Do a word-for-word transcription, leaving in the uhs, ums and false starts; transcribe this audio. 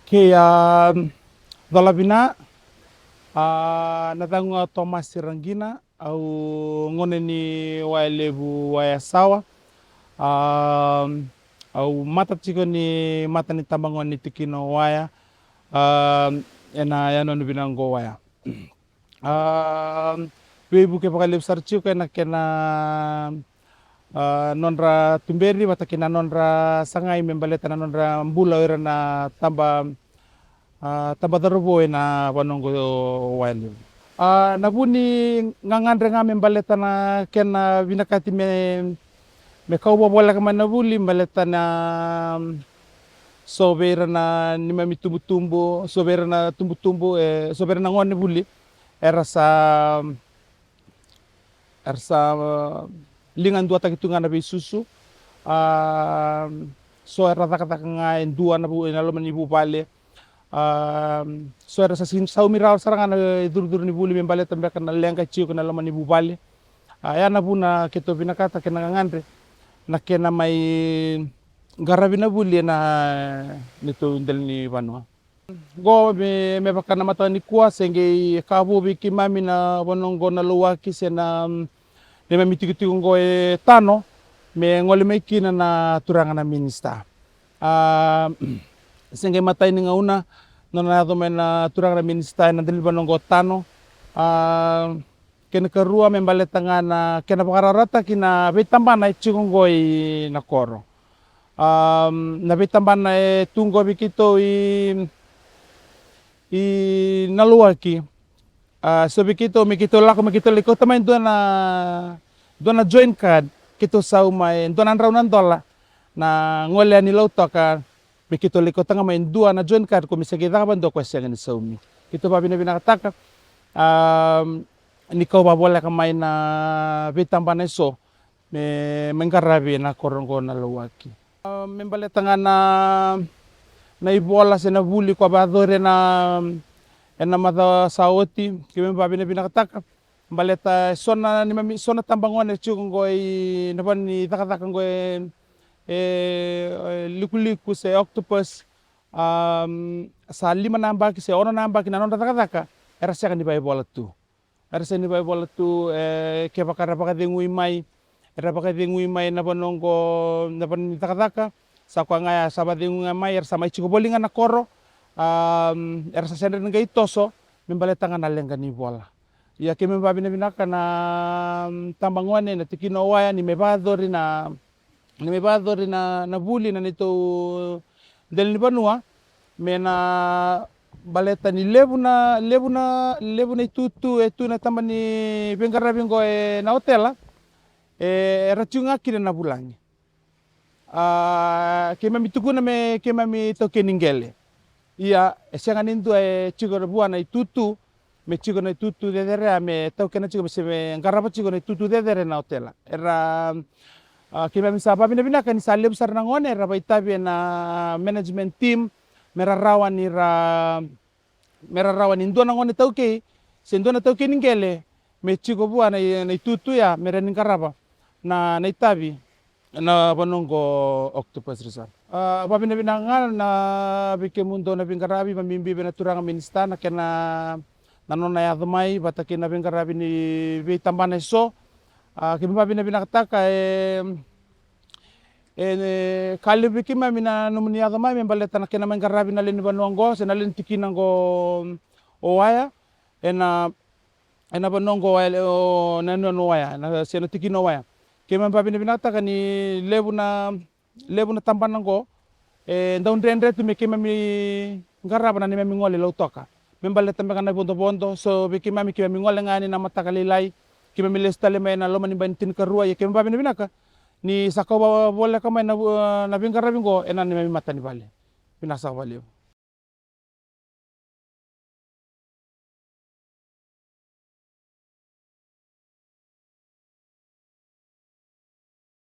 Kei a cola vina, a na caqu ga Tomasi Raqina, au gone ni Wayalevu, Wayasawa. A au mata tiko ni mata ni tabagone ni tikina o Waya, a ena yanuyanu vina oqo Waya. A veivuke vakalevu sara tiko ena kena a nodra tuberi vata kei na nodra sagai me baleta na nodra bula o ira na taba a taba cauravou ena vanua oqo Wayalevu. A na vu ni gagadre ga me baleta na kena vinakati me me kau vavoleka mai na vuli baleta na so vei ira na neimami tubutubu, so vei ira na tubutubu, e so vei ira na gone vuli era sa era sa liga duataki tu ga na veisusu. A so era cakacaka ga e dua na vu, ena loma ni vuvale. A so era sa saumi rawa sara ga na icurucuru ni vuli me baleta beka na leqa e tiko ena loma ni vuvale. A ya na vuna keitou vinakata kei na gagadre na kena mai qaravi na vuli ena neitou dela ni vanua. Qo me, me vaka na mataka nikua se qai ka vou vei keimami na vanua oqo na Lauwaki se na neimami tikotiko oqo e Tano me gole mai kina na turaga na minisita. A se qai matai ni gauna nona yaco mai na turaga na minisita ena dela ni vanua oqo Tano. A kena karua me baleta ga na kena vakarautaki na veitabana e tiko oqo i na koro. A na veitabana e tu oqo vei keitou i i na Lauwaki. A so vei keitou me keitou lako me keitou lai kauta mai dua na dua na joint card, keitou sauma e dua na drau na dola na gole yani Lautoka me keitou lai kauta ga mai dua na joint card ko me se qai caka vadua ko e sega ni saumi. Keitou vavinavinakataka a ni kau vavoleka mai na veitabana e so me mai qaravi ena koro oqo na Lauwaki. A me baleta ga na na ivola se na vuli ko a vayacori ena ena macawa sa oti, keimami vavinavinakataka baleta e so na neimami so na tabagone e tiko oqo i na vanua ni cakacaka oqo e e likuliku se octopus. A sa lima na yabaki se ono na yabaki na nodra cakacaka era sega ni vaivola tu. Era sega ni vaivola tu, e kevaka era vakacegui mai, era vakacegui mai na vanua oqo na vanua ni cakacaka, sa koya ga ya sa vakacegui ga mai era sa mai tiko voli ga na koro. A era sa sega ni qai toso me baleta ga na leqa ni vola. Ia keimami vavinavinaka na tabagone na tikina o Waya ni me vayacori na ni me vayacori na na vuli na neitou dela ni vanua me na baleta ni levu na levu na levu na itutu e tu na taba ni veiqaravi oqo ena otela. E era tiko ga kina na vulagi. A keimami tukuna me keimami taukei ni qele. Ia e sega ni dua e tiko vua na itutu me tiko na itutu cecere ya me taukena tiko me se me qarava tiko na itutu cecere na otela. Era a keimami sa vavinavinaka ni sa levu sara na gone era vaitavi ena management team me ra rawa ni ra me ra rawa ni dua na gone taukei se dua na taukei ni qele me tiko vua na itutu ya me ra ni qarava na na itavi na vanua oqo Octopus Resort. A vavinavinaka ga na vei kemudou na veiqaravi, vakabibi vei na turaga minisita na kena na nona yaco mai vata kei na veiqaravi ni veitabana e so. A keimami vavinavinakataka e e ka levu vei keimami na nomuni yaco mai me baleta na kena mai qaravi na lewe ni vanua oqo se na lewe ni tikina oqo o Waya. Ena ena vanua oqo Waya, o na yanuyanu o Waya se na tikina o Waya. Keimami vavinavinakataka ni levu na levu na tabana oqo e dau dredre tu me keimami qarava na neimami gole Lautoka me baleta beka na ivodovodo. So vei keimami keimami gole ga yani na mataka lailai, keimami lesu tale mai ena loma ni bai ni tinikarua. Ia keimami vavinavinaka ni sa kau vavoleka mai na na veiqaravi oqo ena neimami matanivale. Vinaka saka vakalevu.